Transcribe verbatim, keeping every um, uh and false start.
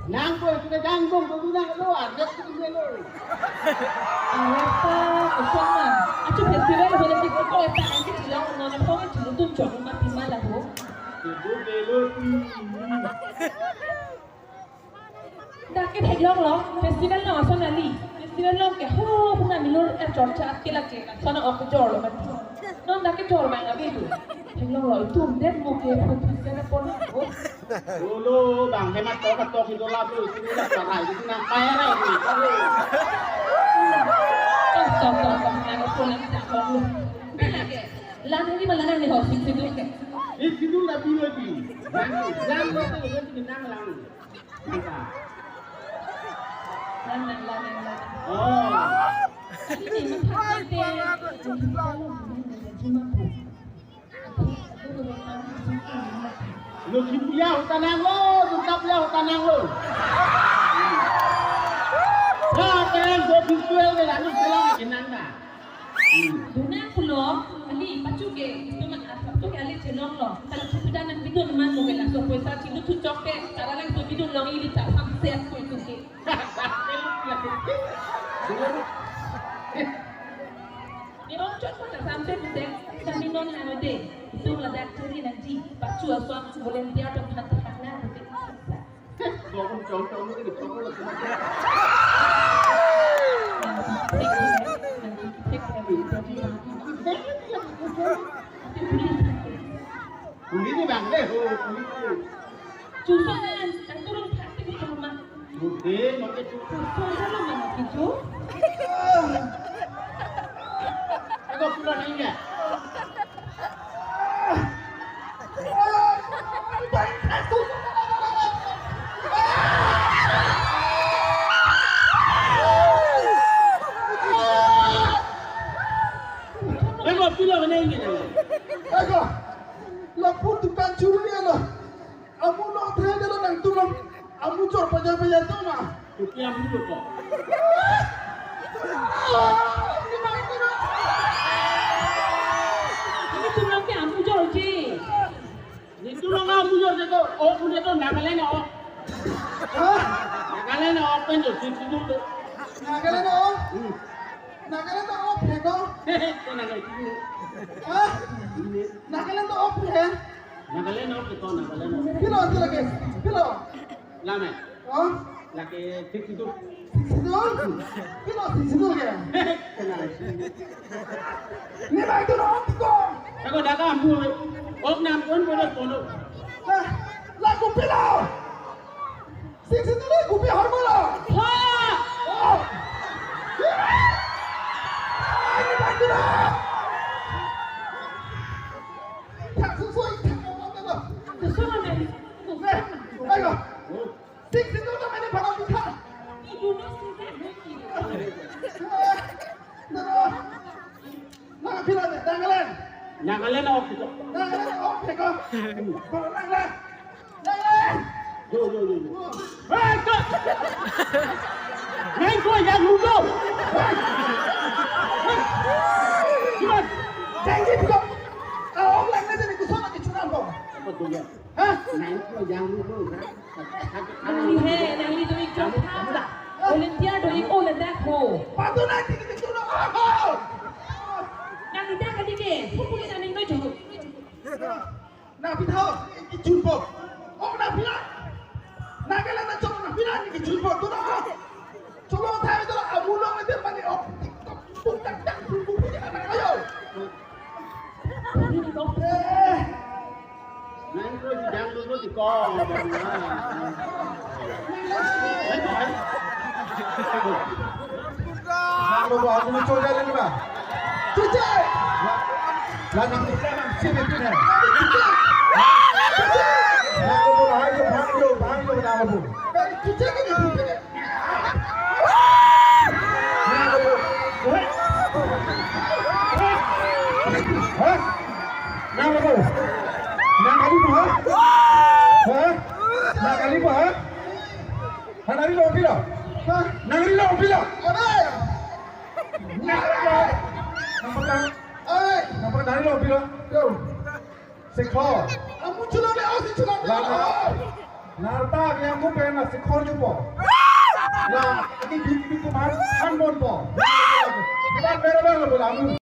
Nang ko sudah jangkung ko bilang lo, ardet ko bilang lo. Ardet ta kosong na. Achu festival boleh kita ko eta nanti bilang non apa kan dulu tuh cok mati malah ho. Itu belo ti. Dak ke theklonglo, festival along ason kali. Festival along ke ho puna milur er chorcha ke lake. Sona ok jor lo mati. Non dak ke jor bang abi tu. Theklonglo itum det mo ke phu phu ke na pon. Dulu bang hemat tok tok itu labu itu nak pakai itu nak kaya rai itu. Tok tok tok tok nang pon nang tak tok lu. Lagi. Lan ini malah nang ni ho sik situ. Di situ labu lagi. Nang nang itu nang lang. Lang, lang, lang, lang, lang. Oh. Ini mah. Lo kipu ya hutan nang lo, tutup ya hutan nang lo. Nah, kalian dua pintu yang lalu pulang ke nang dah. Dona pulo, kali pachu ke, teman asap tu kali chelonglo. Kalau chupidan nang bidun man mo ke laso poisa chilu chuchok ke, cara lang so bidun long ili chak samset ko itu ke. Ni ong chot ko chak samset pute, kami non hano de. Itum ladak churi nangji, pachu aswang volunteer tong khan tong khan na pute. Huli ni bang deh, ho, huli ni. Chuson na, ang turun plastik di rumah. Huli, makai chuson. Chuson na lo mana kichu? Ako pulang ini ya. Eko, pilo kena ingin. Eko, lapu dukan churi lo. Amu lo thai lo nangtum lo. Amu chor pajai pajai to ma. Tuki amu lo ko. Ini tum lo ke amu chor ji. Netum lo amu chor je to, ok, udah to Nagaland ok. Hah? Nagaland ok pen jo, Sixth Schedule to. Nagaland ok? Hmm. Nagaland ok he ko? Hehe, to Nagaland. Hah? Ini. Nagaland ok he? Nagaland ok to, Nagaland ok. Pilo, pilo ke? Pilo. Lame. Oh? Lake Sixth Schedule. Sixth Schedule? Pilo Sixth Schedule ke? Kena. Ni bang tu lo ok ko. Ako daga amu. Ok nam kon kono kono. Lah, laku pilo. Sixth Schedule kopi hormon lo. Ha! Oh. Ni bang tu lo. Tak sesuai tak lo. Sesuai ni. Eh, ayo. Sixth Schedule ta mane bhara pitha. Nang pilo de, Nagaland. Nagaland ok pito. Nagaland ok pito. Nagaland. Nagaland. Yo, yo, yo, yo. Hei, ko. Nang ko yang ludo. Hei. Kiman. Janji pito. Ah, ok lang na jani kuson lagi churan ko. Apa tu ya? Hah? Nang ko yang ludo, ha? Nangli he, nangli doing job ha. Volunteer doing all the that ho. Patu nang tiki tiki no ho. Nangli dak kali ke, pupuli nangli no jo. Na pitha, iki chunpo. Oh, na pila. Na kala na cholo na pila iki chunpo. Tu na. Cholo thai tu amu lo na dia mani ok. Tuk tak tak tuk tuk tuk anak ayo. Eh. Nang ko si jang ko si ko. Nang ko ba, aku mencoba jalan ba. Cuci. Lah nang kita nang sini tu nang. Nang ko ba, ayo bang yo, bang yo nang ko. Cuci ke ni. Hah? Nang apa? Nang kali apa? Hah? Hah? Nang kali apa? Hah? Nang kali apa? Hah? Nang kali apa? Hah? Nang apa? Nang apa? Nang apa? Nang kali apa? Yo. Sekhor. Amu chulo le, oh, si chulo le. Lama. Larta yang ku pen na sikhor jupo. Na, ini big big kuman kan bonpo. Kuman bere bere lo bola.